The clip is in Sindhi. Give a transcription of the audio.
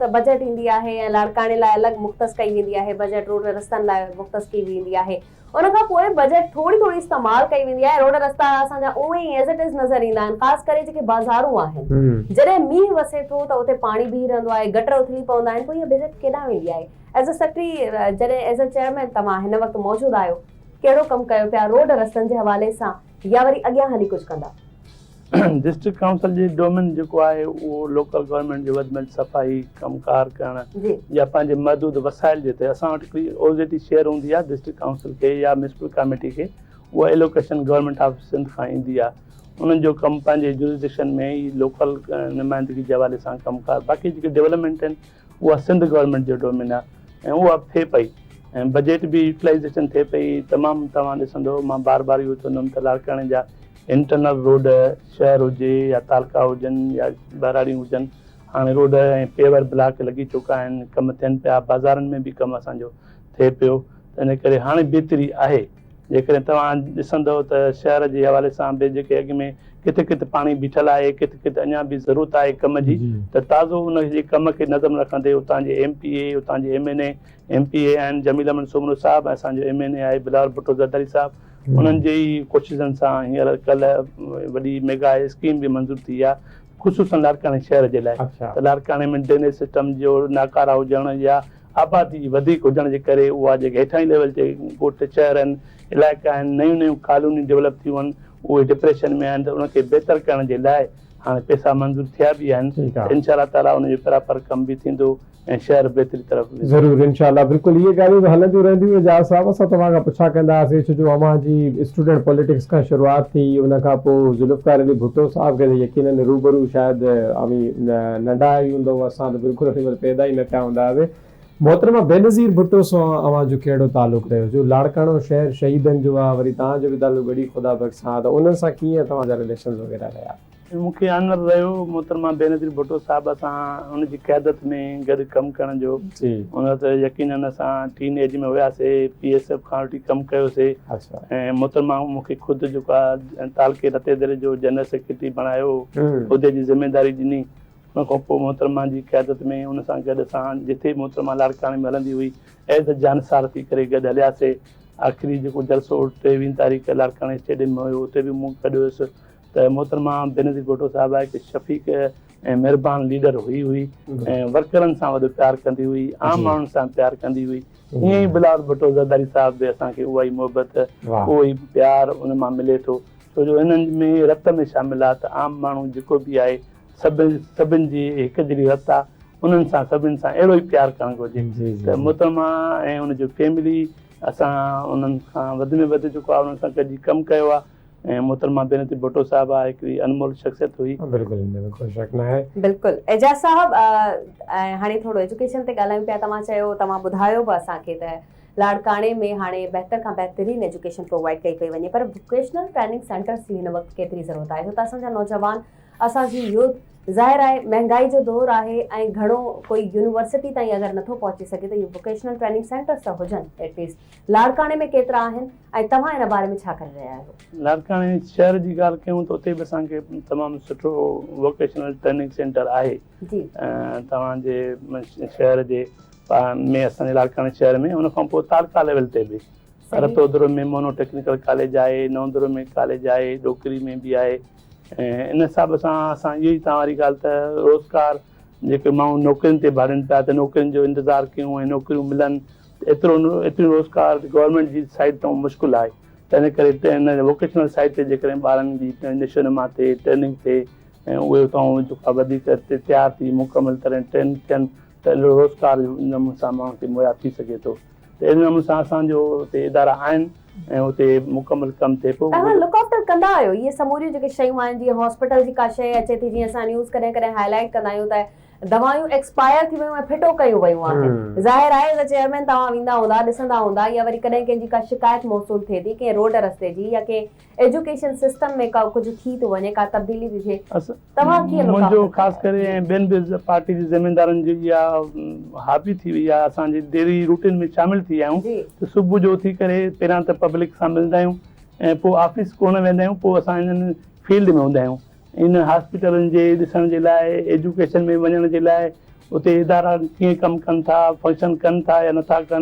ته بجيٽ ايندي آهي ۽ لاڙڪاڻي لاء الڳ مختص ڪئي ويندي آهي، بجيٽ روڊ رستن لاء مختص ڪئي ويندي آهي، ان کان پوء بجيٽ ٿوري ٿوري استعمال ڪئي ويندي آهي، روڊ رستا اسان جا اونئين ئي ايز it is نظر ايندا آهن، خاص ڪري جيڪي بازارون آهن، جڏهن مينهن وسي ٿو ته اتي پاڻي بيهي رهندو آهي، گٽر اٿلي پوندا آهن، پوء اها بجيٽ ڪيڏانهن ويندي آهي؟ ايز ا سيڪريٽري جڏهن ايز ا چيئرمين توهان هن وقت موجود آهيو، ڪهڙو ڪم ڪيو پيا روڊ رستن جي حوالي سان يا وري اڳيان هلي ڪجهه ڪندا؟ ڊسٽرڪٽ ڪائونسل جي ڊومين جيڪو آهي اهو لوڪل گورنمينٽ جو وڌ ۾ وڌ صفائي ڪم ڪار ڪرڻ يا پنهنجي محدود وسائل جي تحت اسان وٽ هڪڙي اوزيٽي شيئر هوندي آهي ڊسٽرڪٽ ڪائونسل کي يا ميونسپل ڪاميٽي کي اها ايلوڪيشن گورنمينٽ آف سنڌ کان ايندي آهي انهن جو ڪم پنهنجي جورسڊڪشن ۾ ئي لوڪل نمائندگي جي حوالي سان ڪم ڪار باقي جيڪي ڊولپمينٽ آهن اها سنڌ گورنمينٽ جو ڊومين آهي ۽ اها ٿئي پئي ۽ بجيٽ به يوٽيلائيزيشن ٿئي پئي تمام توهان ڏسندو مان بار بار اهو چوندم ته لاڙڪاڻي جا انٽرنل روڊ شهر هجي يا تعلقا هجن يا ٻهراڙيون هجن هاڻي روڊ ۽ پيور بلاڪ لڳي چڪا آهن ڪم ٿين پيا بازارن ۾ به ڪم اسان جو ٿئي پيو ته ان ڪري هاڻي بهتري آهي جيڪڏهن توهان ڏسندو ته شهر جي حوالي سان به جيڪي اڳ ۾ ڪٿي ڪٿي پاڻي بيٺل آهي ڪٿي ڪٿي اڃا به ضرورت آهي ڪم جي ته تازو ان جي ڪم کي نظر ۾ رکندي اتان جي ايم پي اي اتان جي M N A M P A آهن جميل احمد سومرو صاحب ۽ اسان جو ايم اين اي آهي بلاول ڀٽو زرداري صاحب انهن جي ئي ڪوششن سان هينئر ڪلهه وڏي ميگا اسڪيم به منظور ٿي آهي خصوصن لاڙڪاڻي شهر جي لاء ته لاڙڪاڻي ۾ ڊرينيج سسٽم جو ناڪاره هجڻ يا آبادي وڌيڪ هجڻ جي ڪري اها جيڪي هيٺاهين ليول تي ڳوٺ شهر آهن علائقا آهن نيون نيون ڪالونيون ڊولپ ٿيون آهن اهي ڊپريشن ۾ آهن ته ان کي بهتر ڪرڻ جي لاء هاڻي پئسا منظور ٿيا به آهن ته انشاء الله تعالي ان جو پراپر ڪم به ٿيندو ۽ شهر بهتري طرف ويندو. ضرور انشاء الله بلڪل اهي ڳالهيون ته هلنديون رهنديون اعجاز صاحب اسان توهان کان پڇا ڪندا هئاسين ڇو جو اوهان جي اسٽوڊنٽ پوليٽڪس کان شروعات ٿي ان کان پوء ذوالفقار علي ڀٽو صاحب کي ته يقينن روبرو شايد اوهين ننڍا ئي هوندؤ اسان ته بلڪل اوڏي مهل پيدا ئي نه ٿيا هوندا هئاسين محترمه بينظير ڀٽو سان اوهان جو ڪهڙو تعلق رهيو جو لاڙڪاڻو شهر شهيدن جو آهي وري توهان جو به تعلق ڳڙهي خدا بخش سان آهي ته انهن سان ڪيئن توهان جا رليشنز وغيره رهيا. مون کي آنر رهيو محترمه بينظير ڀٽو صاحبه سان ان جي قيادت ۾ گڏ ڪم ڪرڻ جو. ان وقت يقينن اسان ٽين ايج ۾ هياسي، پي ايس ايف کان وٺي ڪم ڪيوسي ۽ محترمه مون کي خود جيڪو آهي تعلقي رتيدري جو جنرل سيڪريٽري بڻايو، عهدي جي ذميداري ڏني. ان کان پوء محترمه جي قيادت ۾ ان سان گڏ اسان جتي به محترمه لاڙڪاڻي ۾ هلندي هئي ايز ا جانثار ٿي ڪري گڏ هلياسي. آخري جيڪو جلسو ٽيويهين تاريخ لاڙڪاڻي اسٽيڊيم ۾ هيو اتي به مون گڏ هيس. ته محترمه بينظير ڀٽو صاحبه هڪ شفيق ۽ مهربان ليڊر هئي هئي ۽ ورڪرن سان وڏو پيار ڪندي هئي عام ماڻهن سان پيار ڪندي هئي ائين ئي بلاول ڀٽو زرداري صاحب به اسان کي اها ئي محبت اهو ئي پيار ان مان ملي ٿو ڇو جو انهن ۾ رت ۾ شامل آهي ته عام ماڻهو جيڪو به آهي سڀ سڀن جي هڪ جهڙي رت آهي انهن سان سڀن سان اهڙو ئي پيار ڪرڻ گهرجي ته محترمه ۽ ان جو فيملي اسان انهن کان وڌ ۾ وڌ جيڪو آهي انهن سان گڏجي ڪم ڪيو آهي ۽ محترمه بينظير ڀٽو صاحبه هڪڙي انمول شخصيت هئي. بلڪل ان ۾ ڪو شڪ ناهي. بلڪل اعجاز صاحب ۽ هاڻي ٿورو ايجوڪيشن تي ڳالهايون پيا توهان چيو توهان ٻڌايو به اسان کي ته لاڙڪاڻي ۾ هاڻي بهتر کان بهترين ايجوڪيشن پرووائيڊ ڪئي پئي وڃي پر ووڪيشنل ٽريننگ سينٽرز جي هن وقت ڪيتري ضرورت آهي ڇو ته اسان جا نوجوان اسان جي يوٿ ظاهر آهي مهنگائي جو دور آهي ۽ گهڻو ڪوئي يونيورسٽي تائين اگر نٿو پهچي سگهي ته اهي ووڪيشنل ٽريننگ سينٽرز ته هجن ايٽليسٽ لاڙڪاڻي ۾ ڪيترا آهن ۽ توهان ان باري ۾ ڇا ڪري رهيا آهيو؟ لاڙڪاڻي شهر جي ڳالهه ڪيون ته اتي به اسان کي تمام سٺو ووڪيشنل ٽريننگ سينٽر آهي توهان جي شهر جي ۾ اسان جي لاڙڪاڻي شهر ۾ ان کان پوء تعلقا ليول تي به رتودرو ۾ مونو ٽيڪنيڪل ڪاليج آهي نئون ۾ ڪاليج آهي ڏوڪري ۾ به آهي ۽ ان حساب سان اسان اهو ئي توهان واري ڳالهه ته روزگار جيڪي ماڻهو نوڪرين تي ڀاڙين پيا ته نوڪرين جو انتظار ڪيون ۽ نوڪريون ملن ايترو ايتريون روزگار گورنمينٽ جي سائيڊ تان مشڪل آهي تنهن ڪري ان ووڪيشنل سائيڊ تي جيڪڏهن ٻارن جي نشو نما ٿئي ٽريننگ ٿئي ۽ اهي اتان جيڪو آهي وڌيڪ تيار ٿي مڪمل طرح ٽرين ٿين ته اهڙو روزگار نموني سان ماڻهن کي مهيا ٿي سگهي ٿو ته اهڙي نموني سان اسان جو اتي ادارا آهن ۽ اتي مڪمل ڪم ٿئي پيو. توهان لڪ آفٽر ڪندا آهيو اهي سموريون جيڪي شيون آهن جيئن هاسپيٽل جي ڪا شيء اچي ٿي جيئن اسان نيوز ڪڏهن ڪڏهن هائي لائيٽ ڪندا آهيون ته دوائيون ايڪسپائر ٿي ويون ۽ ڦٽو ڪيون ويون آهن. ظاهر آهي ته چيئرمين توهان ويندا هوندا، ڏسندا هوندا يا وري ڪڏهن ڪنهن جي ڪا شڪايت موصول ٿئي ٿي ڪنهن روڊ رستي جي يا ڪنهن ايجوڪيشن سسٽم ۾ ڪا ڪجهه ٿي ٿو وڃي ڪا تبديلي ٿي ٿئي توهان ڪيئن لڪ منهنجو آفٽر ڪندا خاص آهيو؟ ڪري ۽ ٻين به پارٽي جي ذميدارن جي اها هابي ٿي وئي آهي اسان جي ڊيلي روٽين ۾ شامل ٿي ويا آهيون ته صبح جو اٿي ڪري پهريان ته پبلڪ سان ملندا آهيون ۽ پوء آفيس ڪونه ويندا آهيون پوء اسان انهن فيلڊ ۾ هوندا آهيون انهن هاسپيٽلن جي ڏسڻ جي لاء، ايجوڪيشن ۾ وڃڻ جي لاء، اتي ادارا ڪيئن ڪم ڪن ٿا، فنڪشن ڪن ٿا يا نٿا ڪن.